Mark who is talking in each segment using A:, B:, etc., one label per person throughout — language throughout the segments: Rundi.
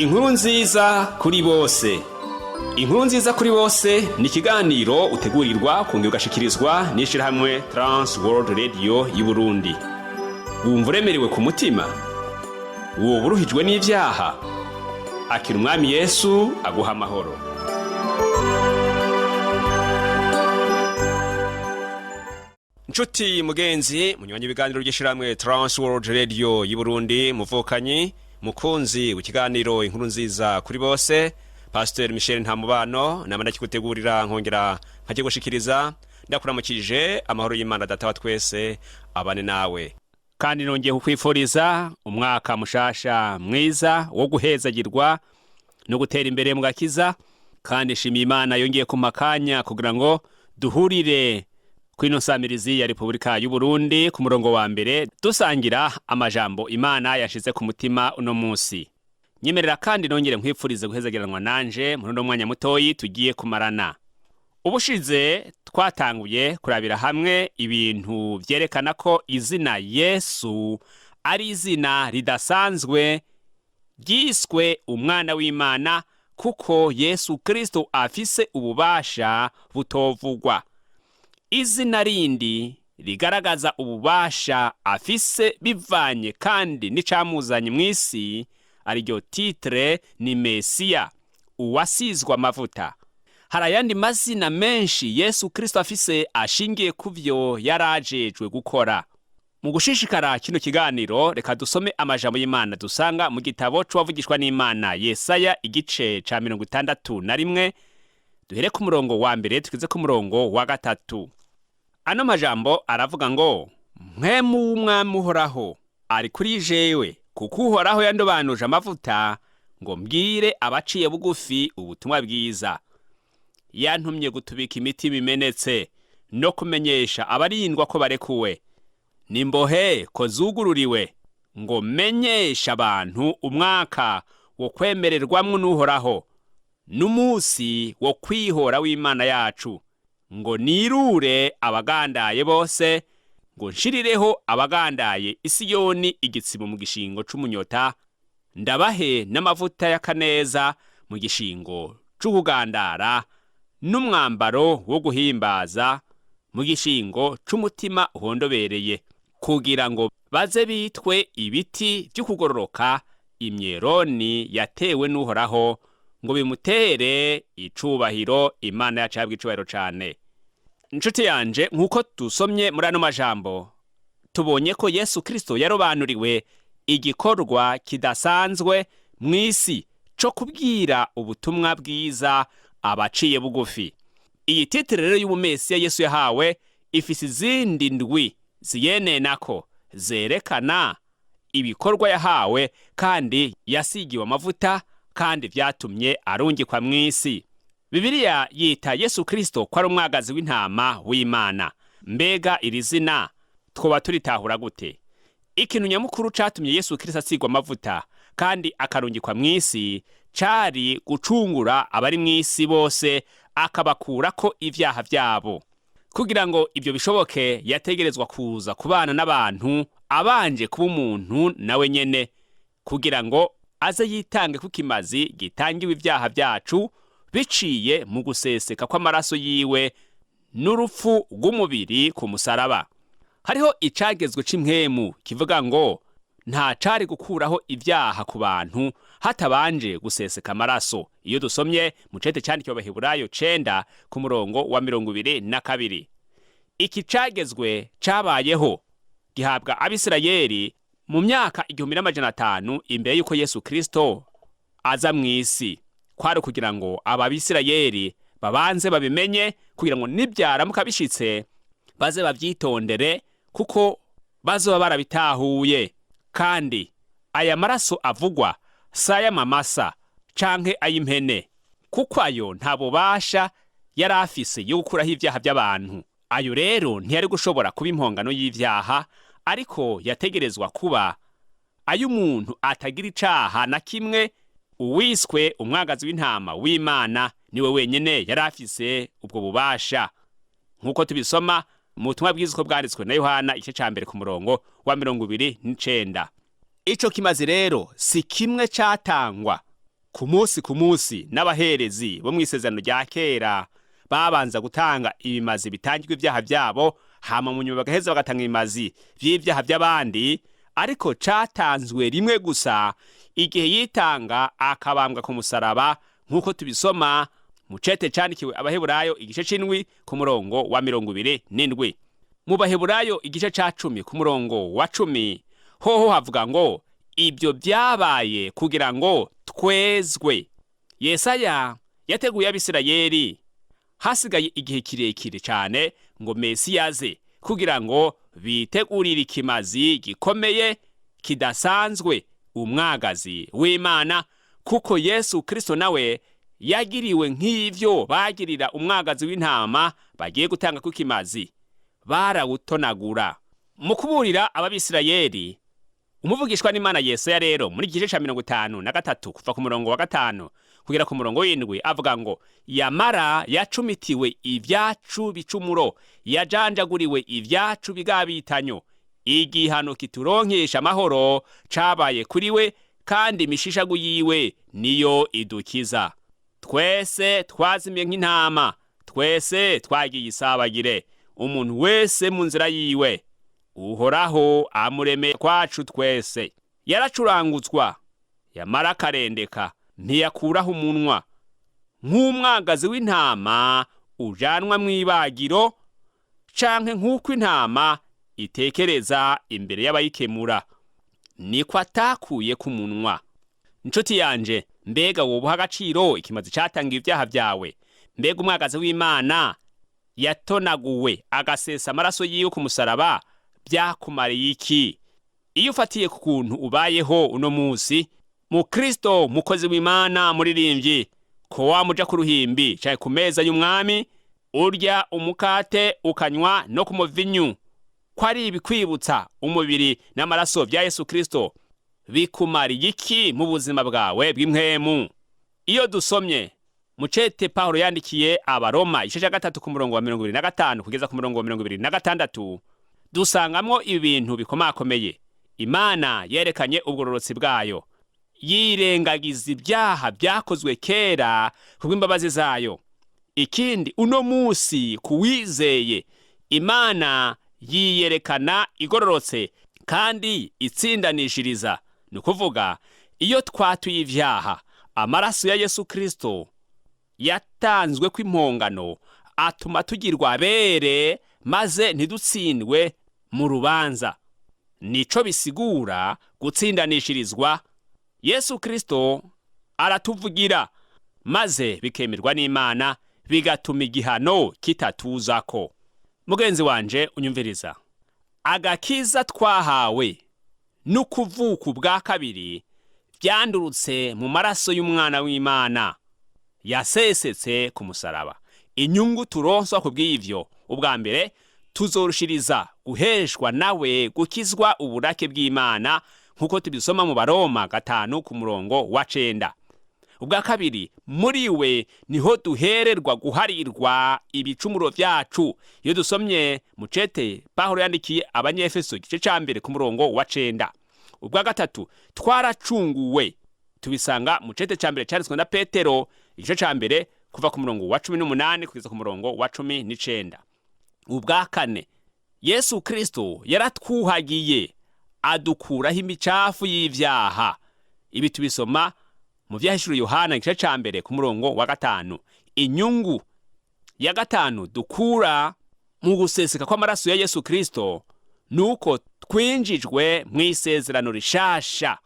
A: Inkuru nziza kuri bose. Inkuru nziza kuri bose ni ikiganiro utegurirwa kongera ugashikirizwa n'ishirahamwe Trans World Radio y'Uburundi. Wumva uremerewe ku mutima? Woba uruhijwe n'ivyaha? Akira Umwami Yesu aguha amahoro. Nshuti mugenzi munywanyi ibiganiro by'ishirahamwe Trans World Radio y'Uburundi, muvukanyi mukunzi w'ikiganiro Inkuru nziza kuri bose, Pasteur Michel Ntamubano nama ndakigutegurira nkongera nkakigushikiriza. Ndakuramukije, amahoro y'Imana Data wa twese abane nawe, kandi nongeye kukwifuriza umwaka mushasha mwiza wo guhezagirwa no gutera imbere mu gakiza. Kandi nshimiye Imana yongeye kumpa akanya kugira ngo duhurire kwino nsamirizi ya Repubulika y'u Burundi ku murongo wa mbere, dusangira amajambo Imana yashize ku mutima uno munsi. Nyemerera kandi nongere nkwifurize guhezagiranwa nanje muri uno mwanya mutoyi tugiye kumarana. Ubushize twatanguye kurabira hamwe ibintu vyerekana ko izina Yesu ari izina ridasanzwe ryiswe umwana w'Imana, kuko Yesu Kristo afise ububasha butovugwa. Izina rindi rigaragaza ububasha afise bivanye kandi n'icamuzanye mw'isi, ariryo titre, ni Mesiya, uwasizwe amavuta. Hari ayandi mazina menshi Yesu Kristo afise ashingiye ku vyo yarajejwe gukora. Mu gushishikara kino kiganiro, reka dusome amajambo y'Imana dusanga mu gitabo c'uwavugishwa n'Imana Yesaya, igice ca 61, duhere ku murongo wa mbere tugeze ku murongo wa gatatu. Ano majambo aravuga ngo: "Mpwemu w'Umwami Uhoraho ari kuri jewe, kuko Uhoraho yandobanuje amavuta ngo mbwire abaciye bugufi ubutumwa bwiza. Yantumye gutubika imitima imenetse, no kumenyesha abarindwa ko barekuwe, nimbohe ko zugururiwe, ngo menyeshe abantu umwaka wo kwemererwamwo n'Uhoraho, n'umunsi wo kwihora w'Imana yacu, ngo nirure abagandaye bose, ngo nshirireho abagandaye Isiyoni igitsibo mu gishingo c'umunyota, ndabahe n'amavuta y'akaneza mu gishingo c'ukugandara, n'umwambaro wo guhimbaza mu gishingo c'umutima uhondobereye, kugira ngo baze bitwe ibiti vy'ukugororoka, imyeroni yatewe n'Uhoraho, ngo bimutere icubahiro." Imana yacu yabwa icubahiro cane. Inshuti yanje, nk'uko dusomye muri ano majambo, tubonye ko Yesu Kristo yarobanuriwe igikorwa kidasanzwe mw'isi co kubwira ubutumwa bwiza abaciye bugufi. Iyi titire rero y'ubumesiya Yesu yahawe ifise izindi ndwi ziyenenako zerekana ibikorwa yahawe, kandi yasigiwe amavuta, kandi vyatumye arungikwa mw'isi. Bibiliya yita Yesu Kristo ko ari umwagazi w'intama w'Imana. Mbega iri zina twoba turitahura gute? Ikintu nyamukuru catumye Yesu Kristo asigwa amavuta kandi akarungikwa mw'isi cari gucungura abari mw'isi bose, akabakurako ivyaha vyabo. Kugira ngo ibyo bishoboke, yategerezwa kuza kubana n'abantu abanje kuba umuntu nawe nyene, kugira ngo aze yitange ku kimazi gitangiwe ibyaha byacu biciye mu guseseka kw'amaraso yiwe n'urupfu rw'umubiri ku musaraba. Hariho icagezwe c'impwemu kivuga ngo nta cari gukuraho ibyaha ku bantu hatabanje guseseka amaraso, iyo dusomye mu cete candikiwe Abaheburayo 9 ku murongo wa 22. Iki cagezwe cabayeho gihabwa Abisirayeli mu myaka 1500 imbere y'uko Yesu Kristo aza mw'isi. Kwari kugira ngo aba Bisirayeli babanze babimenye, kugira ngo nibyaramuka bishitse baze bavyitondere, kuko bazoba barabitahuye. Kandi aya maraso avugwa si ay'amamasa canke ay'impene, kuko ayo nta bubasha yari afise yo gukuraho ivyaha by'abantu. Ayo rero ntiyari gushobora kuba impongano y'ivyaha, ariko yategerezwa kuba ay'umuntu atagira icaha na kimwe. Uwiswe umwagazi w'intama w'Imana niwe wenyene yari afise ubwo bubasha, nk'uko tubisoma mu butumwa bwiza uko bwanditswe na Yohana, igice ca mbere ku murongo wa 29. Ico kimazi rero si kimwe catangwa. Ku munsi ku munsi n'abaherezi bo mu isezerano rya kera babanza gutanga ibimazi bitangirwa ibyaha byabo, hama mu nyuma bagaheza bagatanga ibimazi by'ibyaha by'abandi, ariko catanzwe rimwe gusa igihe yitanga akabambwa ku musaraba, nk'uko tubisoma mu cete candikiwe Abaheburayo igice c'indwi ku murongo wa 27. Mu Baheburayo igice ca 10 ku murongo wa 10 hoho havuga ngo ibyo byabaye kugira ngo twezwe. Yesaya yateguye Abisirayeli hasigaye igihe kirekire cyane ngo Mesiya aze, kugira ngo bitegurire ikimazi gikomeye kidasanzwe, umwagazi w'Imana, kuko Yesu Kristo nawe yagiriwe nk'ivyo bagirira umwagazi w'intama bagiye gutanga ku kimazi, barawutonagura. Mu kuburira Ababisirayeli, umuvugishwa n'Imana Yesaya rero muri igice ca 53 kuva ku murongo wa 5 kugera ku murongo w'indwi avuga ngo: yamara yacumitiwe ibyacu bicumuro, yajanjaguriwe ibyacu bigabitanyo, igihano kituronkesha amahoro cabaye kuri we, kandi imishishagu yiwe niyo idukiza. Twese twazimiye nk'intama, twese twagiye isabagire, umuntu wese mu nzira yiwe, Uhoraho amuremeye kwacu twese. Yaracurangutswa, yamara akarendeka, ntiyakuraho umunwa. Nk'umwagazi w'intama ujanwa mw'ibagiro, canke nk'uko intama itekereza imbere y'abayikemura, niko atakuye ku munwa. Nshuti yanje, mbega wobuha agaciro ikimazi catanga ibyaha byawe? Mbega umwagazi w'Imana yatonaguwe agasesa amaraso yiwe ku musaraba byakumariye iki? Iyo ufatiye ku kuntu ubayeho uno munsi, Mukristo, mukozi w'Imana, muririmbyi, ko wamuja ku ruhimbi canke ku meza y'Umwami, urya umukate ukanywa no ku muvinyu, ko ari ibikwibutsa umubiri n'amaraso bya Yesu Kristo, bikumariye iki mu buzima bwawe bw'impwemu? Iyo dusomye mucete Pawulo yandikiye Abaroma igice cya 3 ku murongo wa 25 kugeza ku murongo wa 26, dusangamwo ibintu bikomakomeye. Imana yerekanye ubugororotsi bwayo, yirengagiza ibyaha byakozwe kera kubw'imbabazi zayo. Ikindi, uno munsi kuwizeye Imana yiyerekana igororotse kandi itsindanishiriza. Ni ukuvuga iyo twatuye ibyaha, amaraso ya Yesu Kristo yatanzwe kw'impongano atuma tugirwa abere, maze ntidutsindwe mu rubanza. Nico bisigura gutsindanishirizwa. Yesu Kristo aratuvugira, maze bikemerwa n'Imana, bigatuma igihano kitatuzako. Mugenzi wanje unyumviriza, agakiza twahawe n'ukuvuka ubwa kabiri byandurutse mu maraso y'Umwana w'Imana yasesetse ku musaraba. Inyungu turonswa ku bw'ivyo: ubwa mbere, tuzorushiriza guheshwa nawe gukizwa uburake bw'Imana, nk'uko tubisoma mu Baroma 5 ku murongo wa 9. Ubwa kabiri, muri we niho duhererwa guharirwa ibicumuro vyacu, iyo dusomye mucete Pawulo yandikiye Abanyefeso igice ca 1 ku murongo wa 9. Ubwa gatatu, twaracunguwe, tubisanga mucete ca 1 canditswe na Petero igice ca 1 kuva ku murongo wa 18 kugeza ku murongo wa 19. Ubwa kane, Yesu Kristo yaratwuhagiye adukuraho imicafu y'ivyaha. Ibi tubisoma mu vyahishuriwe Yohana igice ca 1 ku murongo wa 5. Inyungu ya gatanu dukura mu guseseka kw'amaraso ya Yesu Kristo nuko twinjijwe mu isezerano rishasha.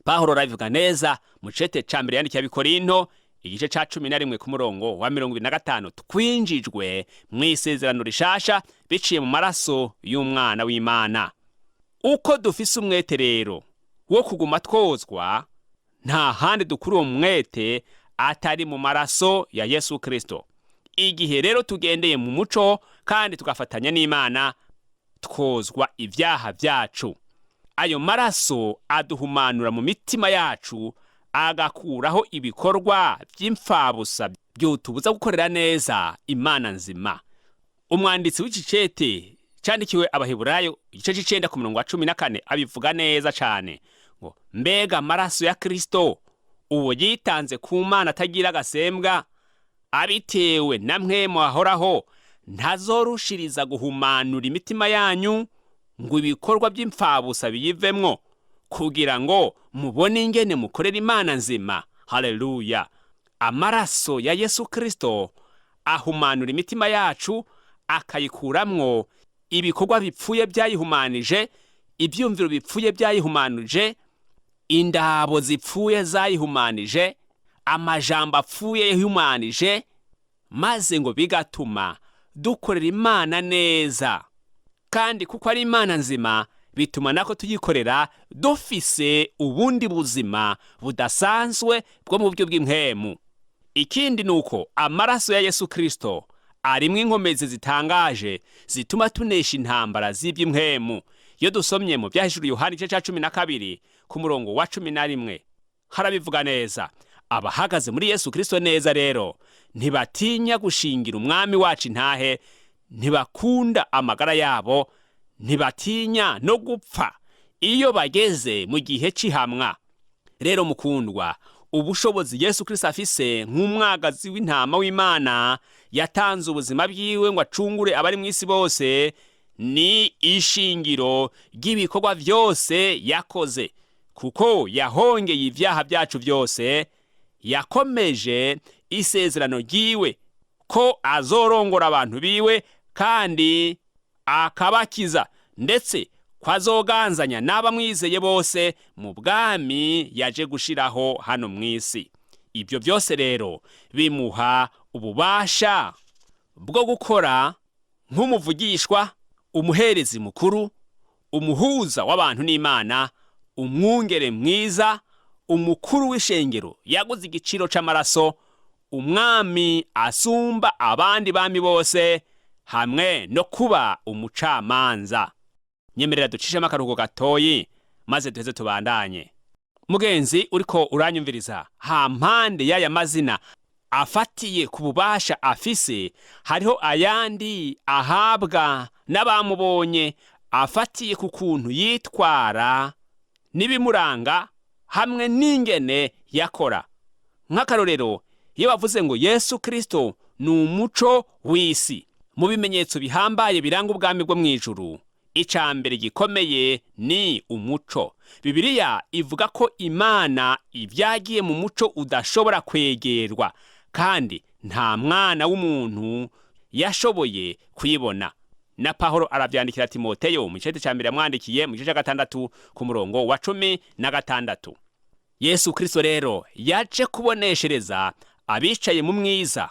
A: Pawulo arabivuga neza mu cete ca 1 yandikiye Abikorinto igice ca 11 ku murongo wa 25: twinjijwe mu isezerano rishasha biciye mu maraso y'Umwana w'Imana. Uko dufise umwete rero wo kuguma twozwa, nta handi dukura uwo mwete atari mu maraso ya Yesu Kristo. Igihe rero tugendeye mu muco kandi tugafatanya n'Imana, twozwa ibyaha byacu. Ayo maraso aduhumanura mu mitima yacu, agakuraho ibikorwa by'imfabusa byotubuza gukorera neza Imana nzima. Umwanditsi w'iki cete candikiwe Abaheburayo igice c'icenda ku murongo wa 14 abivuga neza cane ngo: mbega amaraso ya Kristo Uwo yitanze ku Mana atagira agasembwa abitewe na mwemu ahoraho, ntazorushiriza guhumanura imitima yanyu ngo ibikorwa by'imfabusa biyivemwo, kugira ngo mubone ingene mukorera Imana nzima? Haleluya! Amaraso ya Yesu Kristo ahumanura imitima yacu, akayikuramwo ibikorwa bipfuye byayihumanije, ibyumviro bipfuye byayihumanuje, indabo zipfuye zayihumanije, amajambo apfuye yayihumanije, maze ngo bigatuma dukorera Imana neza. Kandi kuko ari Imana nzima, bituma nako tuyikorera dufise ubundi buzima budasanzwe bwo mu buryo bw'impwemu. Ikindi ni uko amaraso ya Yesu Kristo arimwo inkomezi zitangaje zituma tunesha intambara z'iby'impwemu. Iyo dusomye mu Byahishuriwe Yohana igice cya 12 ku murongo wa 11, harabivuga neza. Abahagaze muri Yesu Kristo neza rero ntibatinya gushingira Umwami wacu intahe, ntibakunda amagara yabo, ntibatinya no gupfa iyo bageze mu gihe cy'ihamwa. Rero mukundwa, ubushobozi Yesu Kristo afise nk'umwagazi w'intama w'Imana yatanze ubuzima bwiwe ngo acungure abari mu isi bose, ni ishingiro ry'ibikorwa byose yakoze, kuko yahongeye ibyaha byacu byose. Yakomeje isezerano ryiwe ko azorongora abantu biwe kandi akabakiza, ndetse ko azoganzanya n'abamwizeye bose mu bwami yaje gushiraho hano mu isi. Ibyo byose rero bimuha ububasha bwo gukora nk'umuvugishwa, umuherezi mukuru, umuhuza w'abantu n'Imana, umwungere mwiza, umukuru w'ishengero yaguze igiciro c'amaraso, umwami asumba abandi bami bose, hamwe no kuba umucamanza. Nyemerera ducishemo akaruhuko gatoyi, maze duheze tubandanye. Mugenzi uriko uranyumviriza, hampande y'aya mazina afatiye ku bubasha afise, hariho ayandi ahabwa n'abamubonye afatiye ku kuntu yitwara n'ibimuranga hamwe n'ingene yakora. Nk'akarorero, iyo bavuze ngo Yesu Kristo ni umuco w'isi, mu bimenyetso bihambaye biranga ubwami bwo mu ijuru, icya mbere gikomeye ni umuco. Bibiliya ivuga ko Imana ibyagiye mu muco udashobora kwegerwa, kandi nta mwana w'umuntu yashoboye kuyibona. Na Pahoro arabyandikira Timoteyo mu gice cya mbere yamwandikiye, mu gice cya 6 ku murongo wa 16. Yesu Kristo rero yaje kuboneshereza abicaye mu mwiza,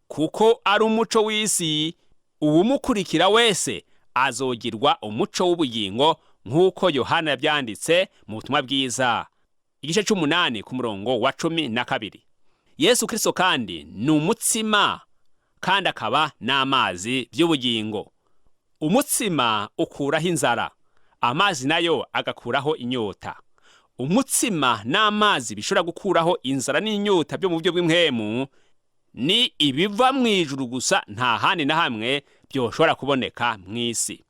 A: kuko ari umuco w'isi. Uwumukurikira wese azogirwa umuco w'ubugingo, nk'uko Yohana yabyanditse mu butumwa bwiza igice c'8 ku murongo wa 12. Yesu Kristo kandi ni umutsima kandi akaba n'amazi by'ubugingo. Umutsima ukuraho inzara, amazi nayo agakuraho inyota. Umutsima n'amazi bishobora gukuraho inzara n'inyota byo mu buryo bw'impwemu ni ibiva mu ijuru gusa, nta handi na hamwe byoshobora kuboneka mu isi.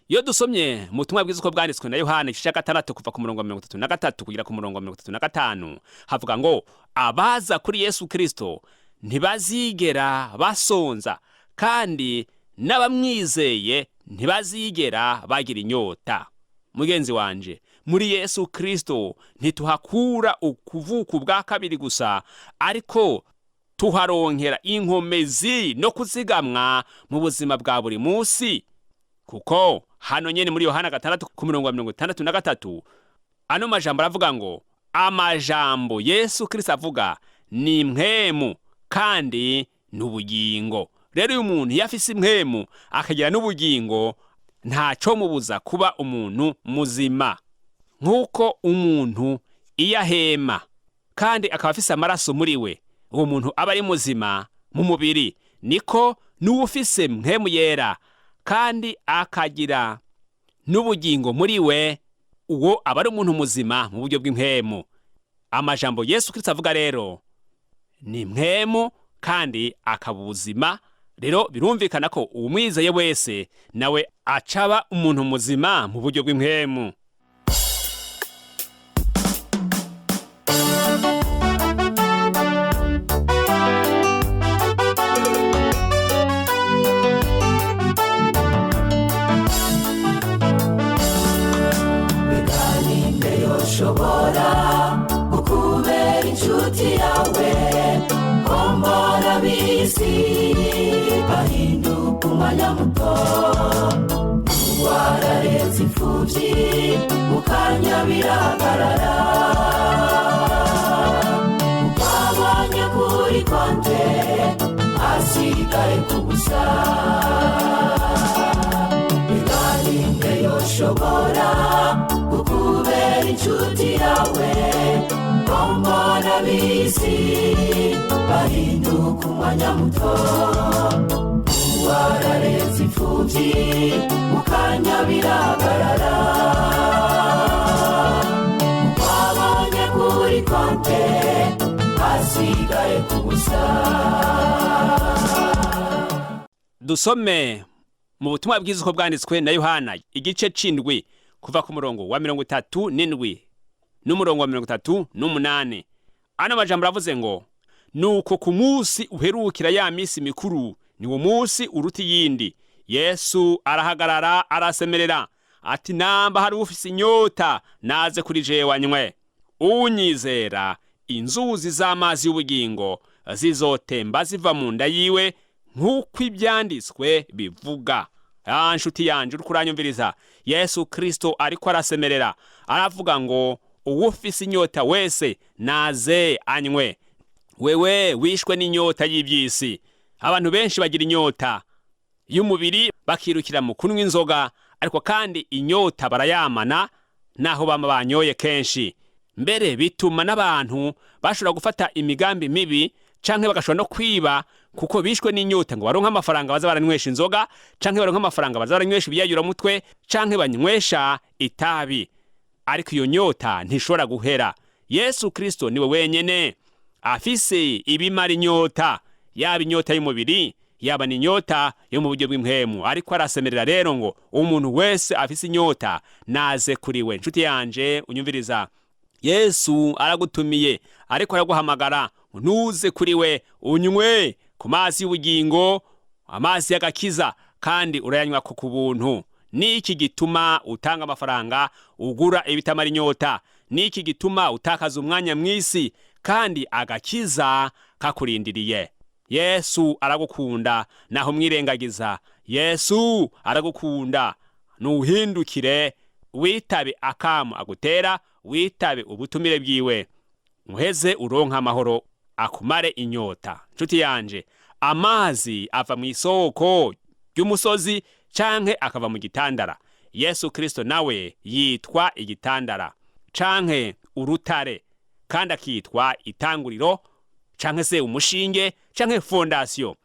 A: Iyo dusomye mu butumwa bwiza uko bwanditswe na Yohana igice cya 6 kuva ku murongo wa 33 kugera ku murongo wa 35, havuga ngo abaza kuri Yesu Kristo ntibazigera basonza, kandi n'abamwizeye ntibazigera bagira inyota. Mugenzi wanje, muri Yesu Kristo ntituhakura ukuvuka ubwa kabiri gusa, ariko tuharonkera inkomezi no kuzigamwa mu buzima bwa buri munsi, kuko hano nyene muri Yohana 6 ku mirongo 63, ano majambo aravuga ngo amajambo Yesu Kristo avuga ni impwemu kandi n'ubugingo. Rero uyu muntu iyo afise impwemu akagira n'ubugingo, ntaco mubuza kuba umuntu muzima. Nk'uko umuntu iyo ahema kandi akaba afise amaraso muri we, uwo muntu aba ari muzima mu mubiri, niko n'uwufise mpwemu yera kandi akagira n'ubugingo muri we, uwo aba ari umuntu muzima mu buryo bw'impwemu. Amajambo Yesu Kristo avuga rero ni mpwemu kandi akaba ubuzima. Rero birumvikana ko uwumwizeye wese nawe acaba umuntu muzima mu buryo bw'impwemu.
B: Ab'isi bahinduka umwanya muto. Warareze imfubyi, mu kanya birahagarara. Ukabonye kuri konte asigaye ku busa. Bigarinde yoshobora kukubera inshuti yawe. Kombona bisi bahinduka umwanya muto. Warareze imfubyi, mu kanya birahagarara. Wabonye kuri konte hasigaye ku busa.
A: Dusome mu butumwa bwiza uko bwanditswe na Yohana, igice c'indwi, kuva ku murongo wa 37 n'umurongo wa 38. Ano majambo aravuze ngo: "Nuko ku munsi uherukira ya misi mikuru, niwo munsi uruta iyindi, Yesu arahagarara arasemerera ati: 'Namba hari ufise inyota, naze kuri jewe anywe. Unyizera, inzuzi z'amazi y'ubugingo zizotemba ziva mu nda yiwe, nk'uko ibyanditswe bivuga.'" Ah, nshuti yanje uriko uranyumviriza, Yesu Kristo ariko arasemerera, aravuga ngo: "Uwufise inyota wese naze anywe." Wewe wishwe n'inyota y'iby'isi. Abantu benshi bagira inyota y'umubiri, bakirukira mu kunywa inzoga, ariko kandi inyota barayamana naho bama banyoye kenshi. Mbere bituma n'abantu bashobora gufata imigambi mibi canke bagashobora no kwiba, kuko bishwe n'inyota ngo baronke amafaranga baza baranywesha inzoga, canke baronke amafaranga baza baranywesha ibiyayuramutwe, canke banywesha itabi. Ariko iyo nyota ntishobora guhera. Yesu Kristo niwe wenyene afise ibimara inyota, yaba inyota y'umubiri, yaba n'inyota yo mu buryo bw'impwemu. Ariko arasemerera rero ngo umuntu wese afise inyota naze kuri we. Nshuti yanje unyumviriza, Yesu aragutumiye, ariko araguhamagara ntuze kuri we unywe ku mazi y'ubugingo, amazi y'agakiza, kandi urayanywa ko ku buntu. Niki gituma utanga amafaranga ugura ibitamara inyota? Niki gituma utakaza umwanya mw'isi kandi agakiza kakurindiriye? Yesu aragukunda naho mwirengagiza. Yesu aragukunda. Nuhindukire, witabe akamu agutera, witabe ubutumire bwiwe, muheze uronka amahoro akumare inyota. Nshuti yanje, amazi ava mu isoko ry'umusozi canke akava mu gitandara. Yesu Kristo nawe yitwa igitandara canke urutare, kandi akitwa itanguriro canke se umushinge canke fondasiyo.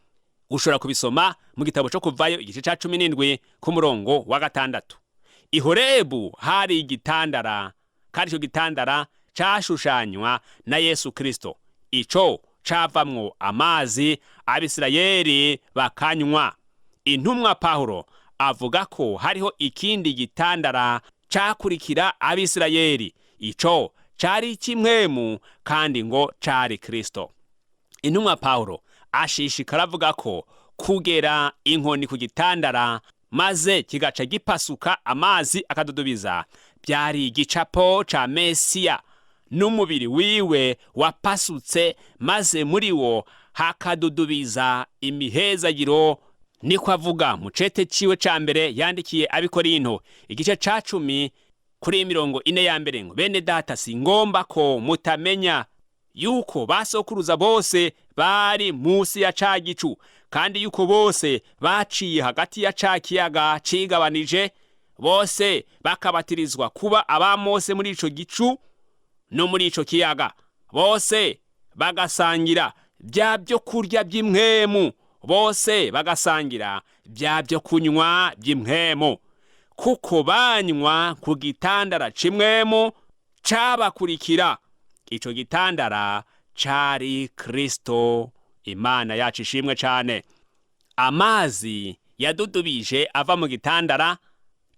A: Ushobora kubisoma mu gitabo cyo Kuvayo, igice ca 17 ku murongo wa 6. Ihorebu hari igitandara, kandi icyo gitandara cashushanywa na Yesu Kristo. Ico cavamwo amazi, Abisirayeli bakanywa. Intumwa Pawulo avuga ko hariho ikindi gitandara cakurikira Abisirayeli. Ico cari kimwemu, kandi ngo cari Kristo. Intumwa Pawulo ashishikara avuga ko kugera inkoni ku gitandara maze kigaca gipasuka, amazi akadudubiza, byari igicapo ca Mesiya n'umubiri wiwe wapasutse, maze muri wo hakadudubiza imihezagiro. Niko avuga mu cete ciwe ca mbere yandikiye Abikorinto, igice ca 10 kuri 40 ya mbere ngo: "Bene data, si ngomba ko mutamenya yuko basokuruza bose bari munsi ya ca gicu, kandi yuko bose baciye hagati ya ca kiyaga cigabanije, bose bakabatirizwa kuba aba Mose muri ico gicu no muri ico kiyaga, bose bagasangira bya byo kurya by'imwemu, bose bagasangira bya byo kunywa by'imwemu, kuko banywa ku gitandara c'imwemu cabakurikira. Ico gitandara cari Kristo." Imana yacu ishimwe cane. Amazi yadudubije ava mu gitandara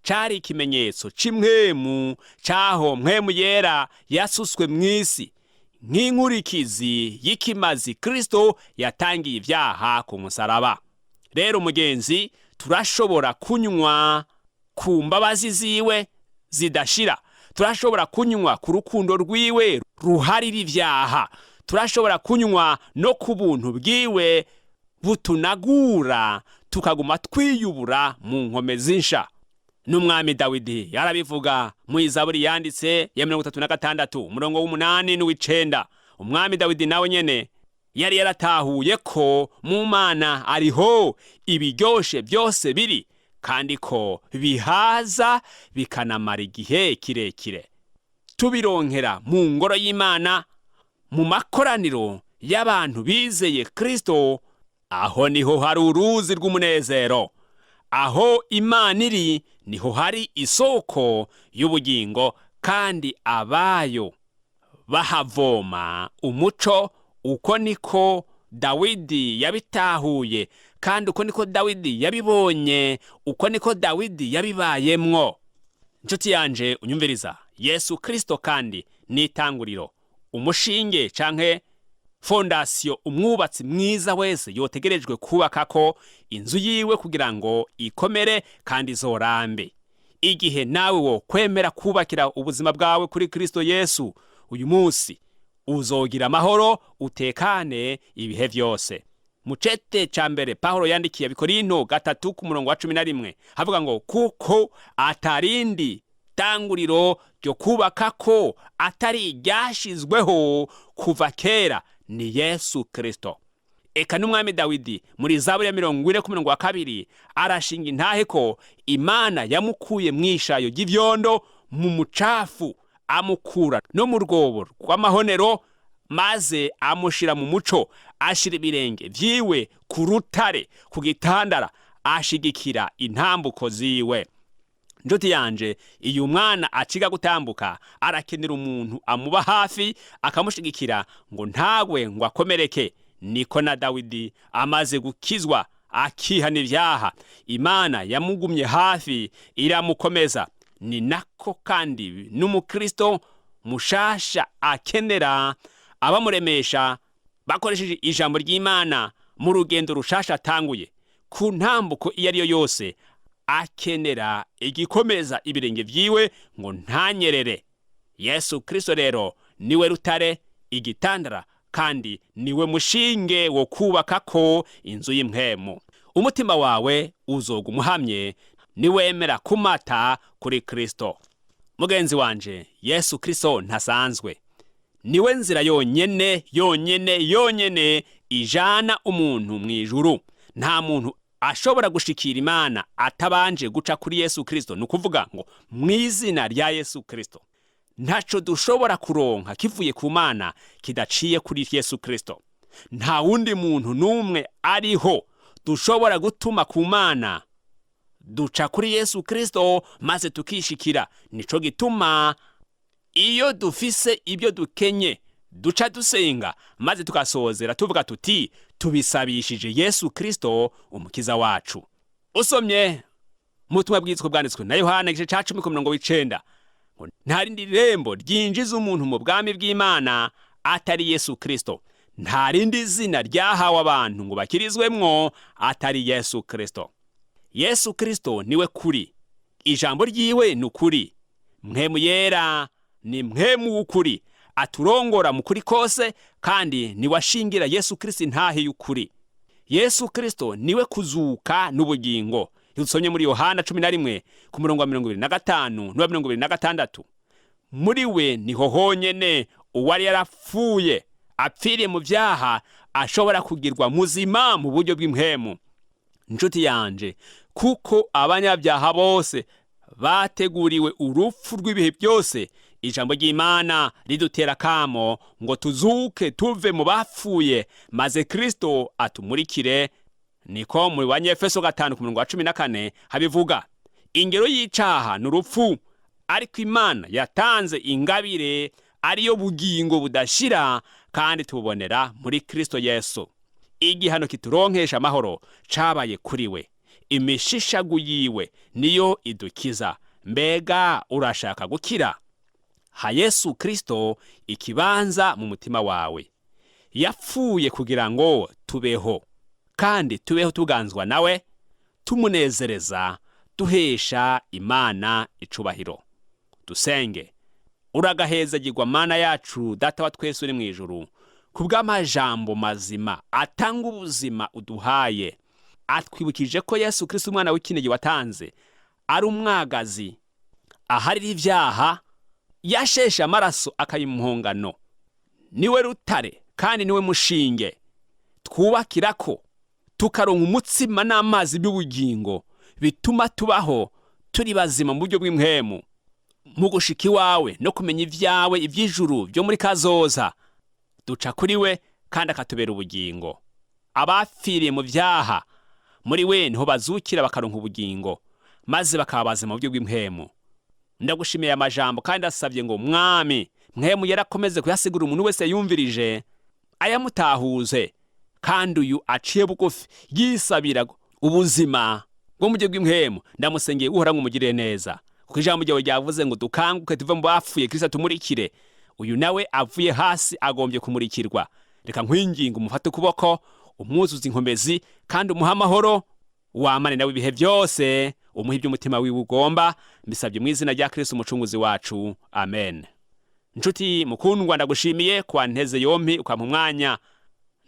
A: cari ikimenyetso c'imwemu c'aho Mpwemu Yera yasuswe mw'isi nk'inkurikizi y'ikimazi Kristo yatangiye ibyaha ku musaraba. Rero mugenzi, turashobora kunywa ku mbabazi ziwe zidashira, turashobora kunywa ku rukundo rwiwe ruharira ibyaha, turashobora kunywa no ku buntu bwiwe. Butunagura tukaguma twiyubura mu nkome zinsha. N'umwami Dawidi yarabivuga mu Izaburi yanditse ya 36, umurongo w'8 n'uw'icenda. Umwami Dawidi nawe nyene yari yaratahuye ko mu Mana ariho ibiryoshe byose biri, kandi ko bihaza bikanamara igihe kirekire. Tubironkera mu ngoro y'Imana, mu makoraniro y'abantu bizeye Kristo. Aho niho hari uruzi rw'umunezero. Aho Imana iri niho hari isoko y'ubugingo, kandi abayo bahavoma umuco. Uko niko Dawidi yabitahuye, kandi uko niko Dawidi yabibonye, uko niko Dawidi yabibayemwo. Inshuti yanje unyumviriza, Yesu Kristo kandi ni itanguriro, umushinge canke fondasiyo umwubatsi mwiza wese yotegerejwe kubakako inzu yiwe kugira ngo ikomere kandi izorambe. Igihe nawe wo kwemera kubakira ubuzima bwawe kuri Kristo Yesu uyu munsi, uzogira amahoro, utekane ibihe byose. Mu cete ca mbere Pawulo yandikiye Abikorinto 3, ku murongo wa 11, havuga ngo: "Kuko atarindi tanguriro ryo kubaka ko atari iryashizweho kuva kera, ni Yesu Kristo." Eka n'umwami Dawidi muri Zaburi ya 40, ku murongo wa 2, arashinga intahe ko Imana yamukuye mu ishayo ry'ivyondo, mu mucafu, amukura no mu rwobo rw'amahonero, maze amushira mu muco, ashira ibirenge vyiwe ku rutare, ku gitandara ashigikira intambuko ziwe. Njuti yanje, iyo umwana aciga gutambuka arakenera umuntu amuba hafi, akamushigikira ngo ntagwe, ngo akomereke. Niko na Dawidi amaze gukizwa, akihana ibyaha, Imana yamugumye hafi, iramukomeza. Ni nako kandi n'umukristo mushasha akenera abamuremesha bakoresheje ijambo ry'Imana mu rugendo rushasha atanguye. Ku ntambuko iyo ari yo yose akenera igikomeza ibirenge vyiwe ngo ntanyerere. Yesu Kristo rero niwe rutare, igitandara, kandi niwe mushinge wo kubaka ko inzu y'impwemu. Umutima wawe uzoga umuhamye niwemera kumata kuri Kristo. Mugenzi wanje, Yesu Kristo ntasanzwe. Niwe nzira yonyene, yonyene, yonyene ijana umuntu mu ijuru. Nta muntu ashobora gushikira Imana atabanje guca kuri Yesu Kristo, ni ukuvuga ngo mu izina rya Yesu Kristo. Ntaco dushobora kuronka kivuye ku Mana kidaciye kuri Yesu Kristo. Nta wundi muntu n'umwe ariho dushobora gutuma ku Mana. Duca kuri Yesu Kristo maze tukishikira. Nico gituma iyo dufise ibyo dukenye duca dusenga, maze tukasozera tuvuga tuti: "Tubisabishije Yesu Kristo umukiza wacu." Usomye mu butumwa bwitwa bwanditswe na Yohana, igice ca 10, ku murongo w'9, ngo: "Nta rindi rembo ryinjiza umuntu mu bwami bw'Imana atari Yesu Kristo. Nta rindi zina ryahawe abantu ngo bakirizwemwo atari Yesu Kristo." Yesu Kristo niwe kuri, ijambo ryiwe ni ukuri. Mpwemu Yera ni mpwemu w'ukuri, aturongora mu kuri kose, kandi niwe ashingira Yesu Kristo intahe y'ukuri. Yesu Kristo niwe kuzuka n'ubugingo. Dusomye muri Yohana 11, ku murongo wa 25 n'uwa 26. Muri we niho honyene uwari yarapfuye, apfiriye mu byaha, ashobora kugirwa muzima mu buryo bw'impwemu. Inshuti yanje, kuko abanyabyaha bose bateguriwe urupfu rw'ibihe byose, ijambo ry'Imana ridutera kamo ngo tuzuke tuve mu bapfuye, maze Kristo atumurikire. Niko mu Banyefeso 5, ku murongo wa 14 habivuga. Ingero y'icaha ni urupfu, ariko Imana yatanze ingabire ariyo bugingo budashira, kandi tububonera muri Kristo Yesu. Igihano kituronkesha amahoro cabaye kuri we, imishishagu yiwe niyo idukiza. Mbega urashaka gukira? Ha Yesu Kristo ikibanza mu mutima wawe. Yapfuye kugira ngo tubeho, kandi tubeho tuganzwa nawe, tumunezereza, duhesha Imana icubahiro. Dusenge. Uragahezagirwa, Mana yacu, Data wa twese uri mu ijuru. Ku bw'amajambo mazima atanga ubuzima uduhaye. Atwibukije ko Yesu Kristo, umwana w'ikinege watanze ari umwagazi aharira ibyaha, yasheshe amaraso akayimuhongano. Niwe rutare kandi niwe mushinge twubakira ko tukaronka umutsima n'amazi by'ubugingo bituma tubaho turi bazima mu buryo bw'impwemu. Mu gushika iwawe no kumenya ibyawe, iby'ijuru byo muri kazoza, duca kuri we kandi akatubera ubugingo. Abapfiriye mu byaha, muri we niho bazukira bakaronka ubugingo, maze bakaba bazima mu buryo bw'impwemu. Ndagushimiye amajambo kandi asabye ngo Mwami Mpwemu yarakomeze kuyasigura umuntu wese yumvirije, ayamutahuze. Kandi uyu aciye bugufi yisabira ubuzima bwo mu buryo bw'impwemu, ndamusengeye, Uhora umugirire neza, kuko ijambo ryawe ryavuze ngo dukanguke tuve mu bapfuye, Kristo tumurikire. Uyu nawe avuye hasi agombye kumurikirwa. Reka nkwinginga umufate ukuboko, umwuzuze inkomezi kandi umuhe amahoro, wamane nawe ibihe byose, umuhe ibyo umutima wiwe ugomba. Mbisabye mu izina rya Kristo umucunguzi wacu, amen. Nshuti mukundwa, ndagushimiye kwa nteze yompi ukampa umwanya.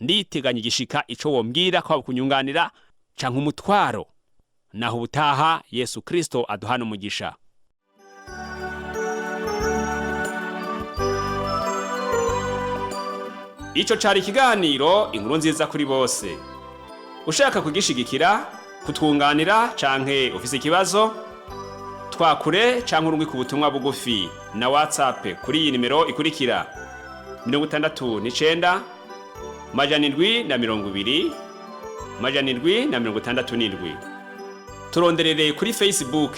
A: Nditeganya igishika ico wombwira ko kunyunganira canke umutwaro. Naho ubutaha, Yesu Kristo aduhana umugisha. Ico cari ikiganiro Inkuru Nziza kuri Bose. Ushaka kugishigikira, kutwunganira canke ufise ikibazo, twakure canke urungike ubutumwa bugufi na WhatsApp kuri iyi nimero ikurikira: 69 720 767. Turonderere kuri Facebook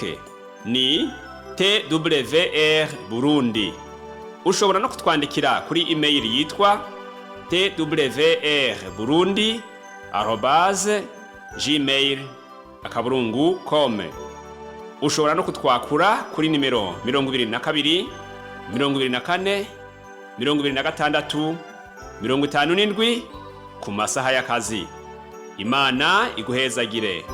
A: ni TWR Burundi. Ushobora no kutwandikira kuri email yitwa twrburundi@gmail.com. Ushobora no kutwakura kuri nimero 22 24 26 57 ku masaha y'akazi. Imana iguhezagire.